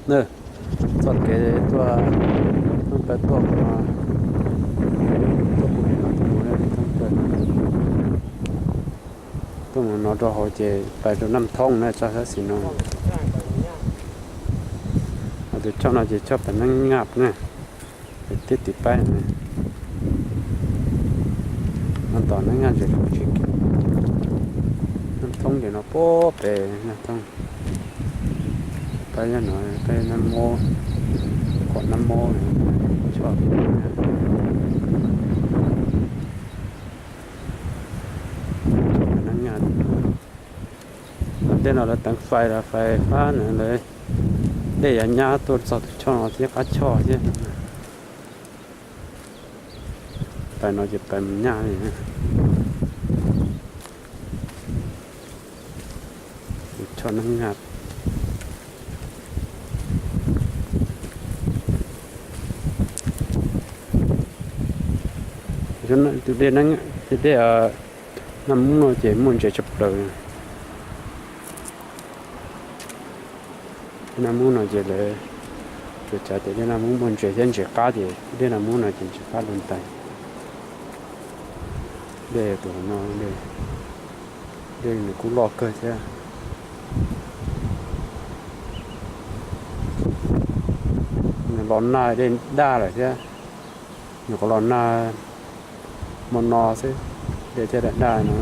Txoj kev tuaj, tuaj, tuaj, tuaj mus no, tuaj mus no, tuaj mus, tuaj mus no rau hauv ces pais rau Naj Thoob na, txoj sab xis no. Ho tus choj no ces choj pem Naj Nyaj na, pem tib tim paib na. No tom Naj Nyaj ntses kaum tsib kiv. Naj Thoob ces no puag pem Naj Thoob. Paib nyob no, peb Naj Mob, kom Naj Mob choj, choj Naj Nyaj. Tej no lawv teev fais los fais fab na, lawv dej yav nyab tuaj txog tus choj no thiab qab choj thiab. Pais no ces pais mus nyaj li. Choj Naj Nyaj. Tus dej, tus dej Naj Mub no ces muaj ntses tshaj plaws. Dej Naj Mub no ces lawv tsuas cav tias dej Naj Mub muaj ntses thiab ntses qab ces dej Naj Mub no ces ntses qab dua ntais. Dej tus no, dej nws kuj loj kawg thiab. Nws los nag dej daj lawm thiab. Nyuam qhuav los nag hmo no xwb, dej thiaj daj daj no.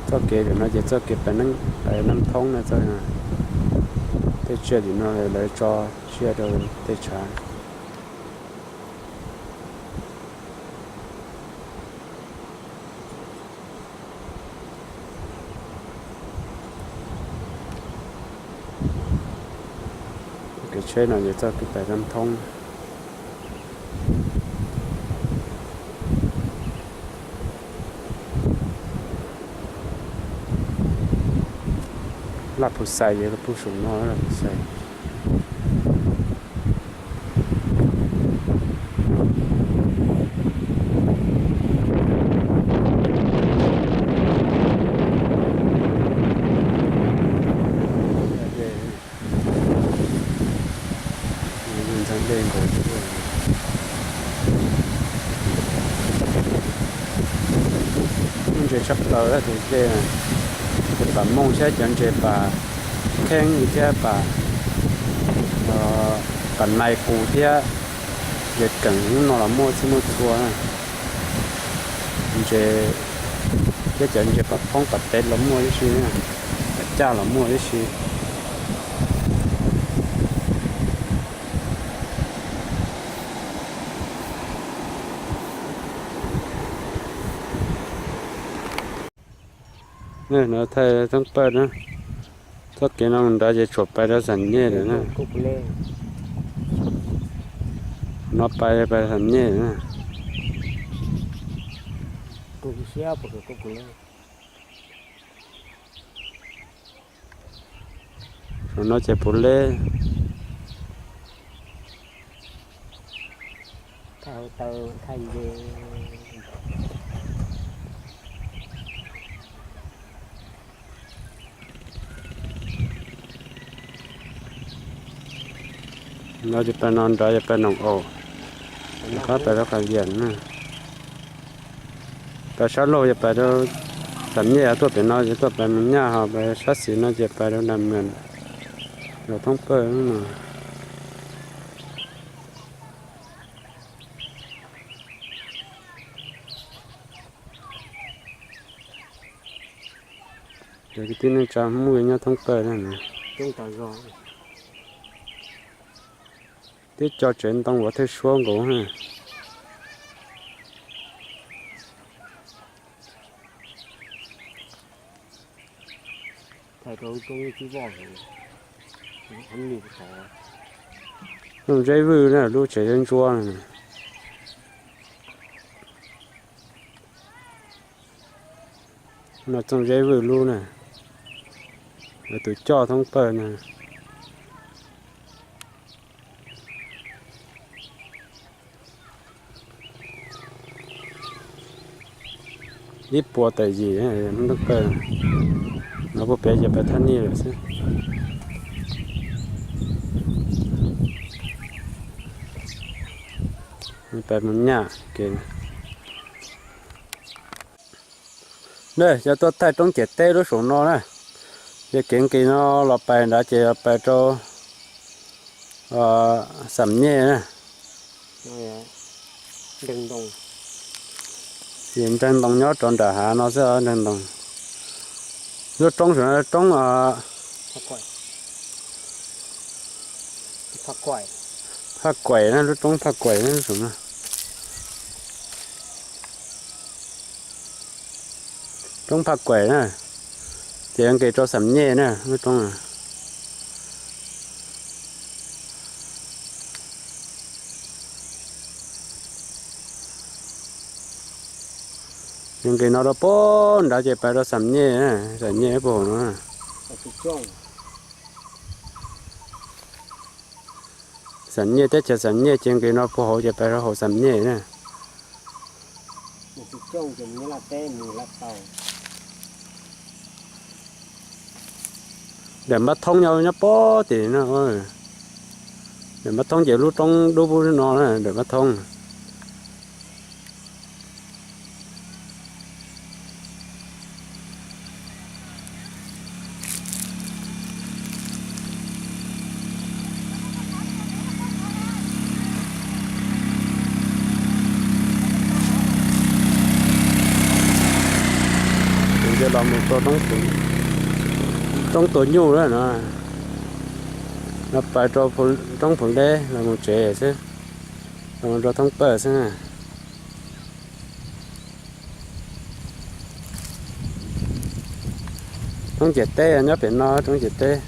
Txoj kev tim no ces txoj kev pais Naj Thoob na, txoj tej tsiaj tim no lawv tso tsiaj rau tej tshav. Kev tsheb no ces txoj kev pais Naj Thoob. Laj Phu Xais ces pug saum no, Laj Phu Xais. Ntxeev dej nkaus. Muaj ntses tshaj plaws tus dej, ntses pam mooj thiab cov ntses pam kheeb thiab pam, pam nais qus thiab ntses keem hnub no los muaj txhij muaj txhua. Ntses thiab cov ntses pam phoob pam tev los muaj tib si, pam caj los muaj tib si. No thaij thoob pawg na, txoj kev no mus nrad ces tsuas pais rau Xam Nyej lawm na. No pais pais Xam Nyej na. Saum no ces Pus Leb. No ces pais no nrad ces pais Noom Aus, qab pais rau Qhas Yam na. Pais sab laug ces pais rau Xam Nyej, tuaj pem no ces tuaj pais Mus Nyaj, ho pais sab xis no ces pais rau Nas Mws, los thoob pawg no. Cov kwv tij neej tsa Hmoob nyob thoob pawg na. Twb cov tsev ntoo uas thawj suab nkaus. Txooj Zeb Vwj na, lub tsev zeb ntsuab na. No Txooj Zeb Vwj lub na, lawv tus coj thoob pawg na. Ib puas tawm yim thoob pawg, no puag pem ces pais Thaj Nij lawm xwb. Pais mus nyaj kev. Nej cov tuaj thaij roob ciam teb lub saum no na, ces kev nqis no los pais nrad ces los pais rau Xam Nyej na. Ces nreeg ntoo nyob rau nram hav no xwb, nreeg ntoo. Lub roob saum no roob Phaj Kuaim na, lub roob Phaj Kuaim na, lub saum no. Roob Phaj Kuaim na, ces nqis rau Xam Nyej na lub roob. Ces nqis no rau puag nrad ces pais rau Xam Nyej, Xam Nyej puag hauv no. Xam Nyej, teb chaws Xam Nyej ces nqis no puag hauv ces pais rau hauv Xam Nyej na. Dawm Npab Thoob nyob nyob puag tim no. Dawm Npab Thoob ces lub roob dub pub no na, Dawm Npab Thoob. Ces los mus rau roob Tus Nyuj lawm no, no pais rau roob Phu Deb los mus tsev xwb, los mus rau Thoob Pawj xwb. Roob ciam teb nyob pem no, roob ciam teb.